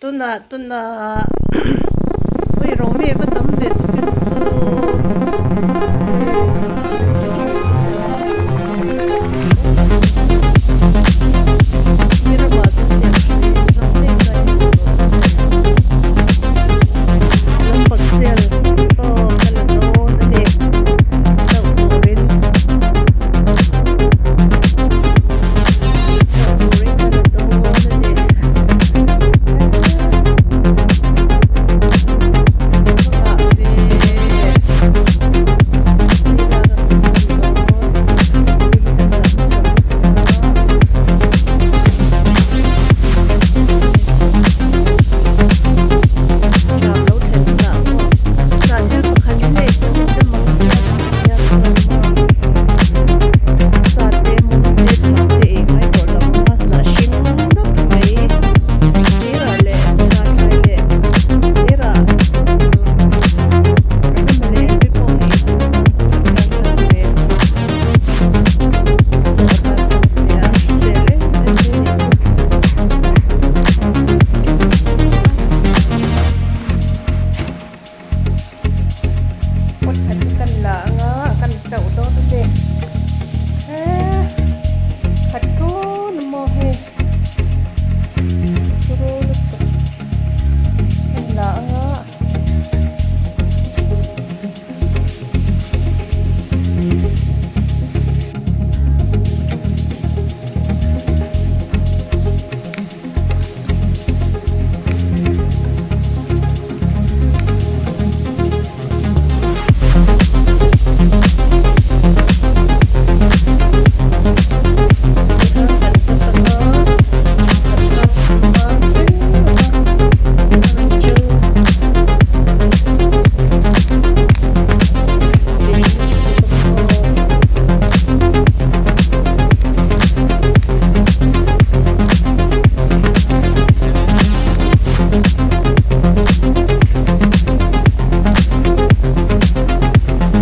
Tunah tunah ui rawmi va tam ve tukin chu Pot khat hi kan la anga kan tauh dawn a ni eee khat tun maw hei turu lutuk kan la anga.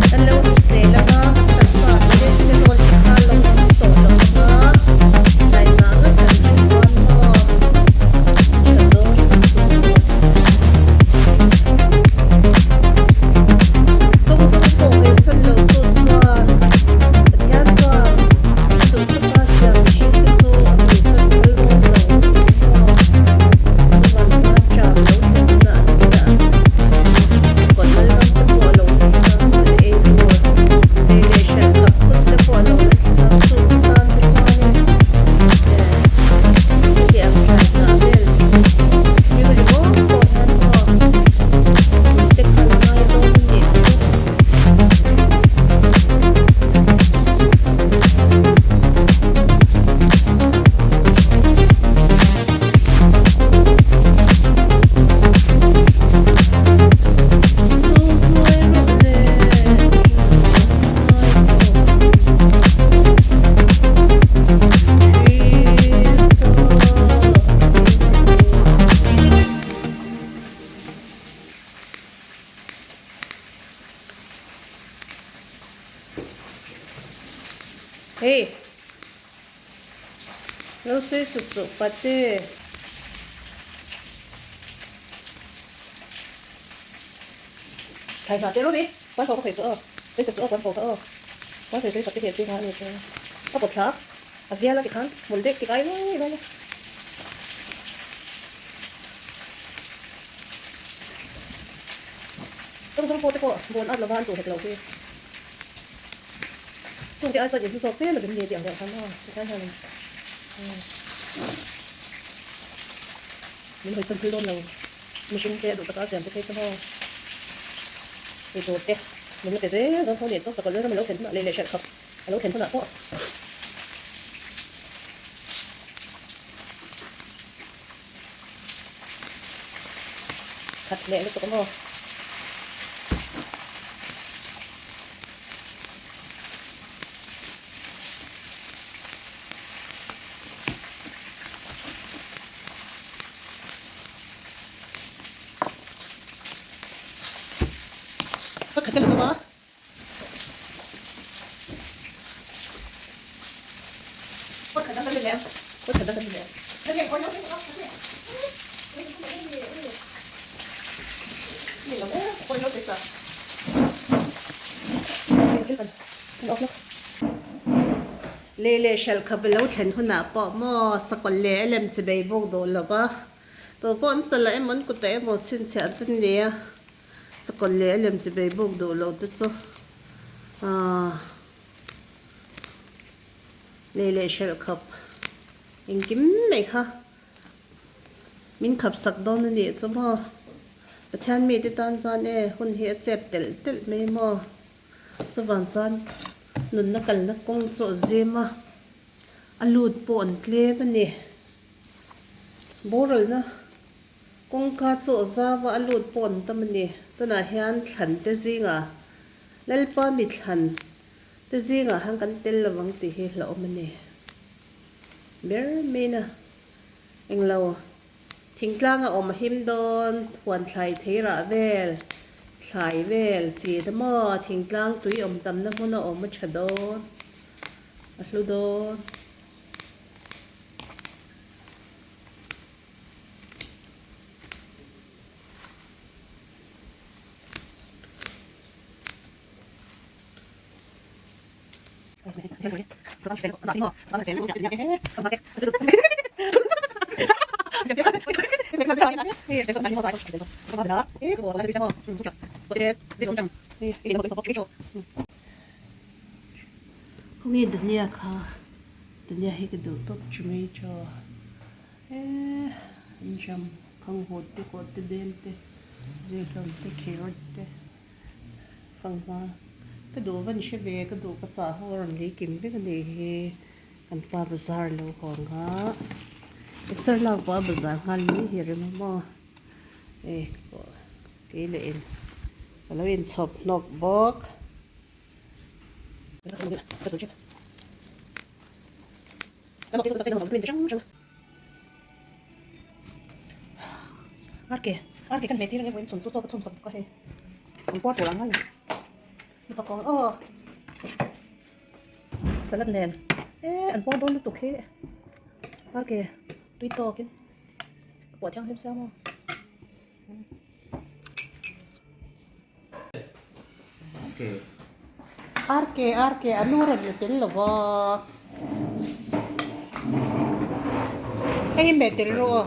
Kan lo hrisel anga kan taksa cholesterol te kha lo awm tawh lo anga taima ngat kan rin chuan maw tha dawn lutuk maw. Chawng zawng pawh ngaihsan lo tu chuan Pathian chuan a duh taka siam mihring te chu a ngaihsan phal dawn lo maw. Chuvang chuan ṭam lo thlen hunah an inah kawt lal ram te pawh a lo la thleng a, an ei tur ei leh hralh khap hun te pawh a lo la thleng a, chung tan te chuanin eh hetiang thlai hnah vel hring ringawt pawh hian maw tui te kha la ngai dawn a nih chu. Hey! Lo sawi suh suh pate. Thlai hnah te rawh i puan pho ka khawih suh aw sawi suh suh aw puan pho kha aw puan khawih sawi sak te hi a ching a ni chu a pawt thlak a zial a tikhan hmul dek tik ai luai luai a. Chawng zawng pawh te pawh bawn at lova an tuh hek lo hi. Chung te ai chuan inhlu zawk fe lovin ni tih ang deuh khan aw tikhan hian min hawisawn thil dawn lo mihring te a duh taka siam te phei chu maw ei tur te min la pe zel dawn tho leh chu sakawlh ram a lo thlen hunah leh leh hralh khawp a lo thlen hunah pawh khat leh lutuk maw. Pakhat ka la zo a. Pakhat dang ka ni leh ang. Pakhat dang ka ni leh ang. Lei leh hralh khap a lo thlen hunah pawh maw sakawlh leh a lem chi bei bawk duh lo va, tawh pawh an chalah emaw an kutah emaw chhinchhiah te an nei a, sakawlh leh a lem chi bei bawk duh lo te chu aaa lei leh hralh khap engkim mai kha. Min khap sak dawn a nih chu maw? Pathian mite tan chuan e, hun hi a chep telh telh mai maw? Chuvang chuan nunna kalna kawng chu a zim a, a lut pawh an tlem a ni. Boralna kawngka chu a zau a, a lut pawh an tam a ni. Tunah hian thlan te zingah Lalpa mi thlan te zingah han kan tel lo ang tih hi hlauhawm a ni. Ber main a englo thingtlang a awm a him dawn huan thlai thei rah vel thlai vel chi te maw thingtlang tui awm tamna hmun a awm a tha dawn a hlu dawn. Khawnge dhania kha dhania hi ka duh tawp tomato eee anjam khanghu te kawr te bel te zirhlawm te carrot te. Fanghma ka duh va ni hre ve ka duh ka chah ho a rawn lei kim vek a nih hi kan pa bazar lo haw ang a exer lak pawh a bazar nghal mai hi a rem a maw hei pawh kei leh in ka lo inchhawp hnawk bawk. Arke arke kan hmeh tir ang e vawiin chhun chu chaw ka chhun sak bawk a hei an puar tur ang a ni mipa kawng aw salad nen e an puar dawn lutuk hi arke tui tawkin ka puah thianghlim sia maw. Arke arke a nu rawn la tel lo va hei hi hmeh tel rawh aw.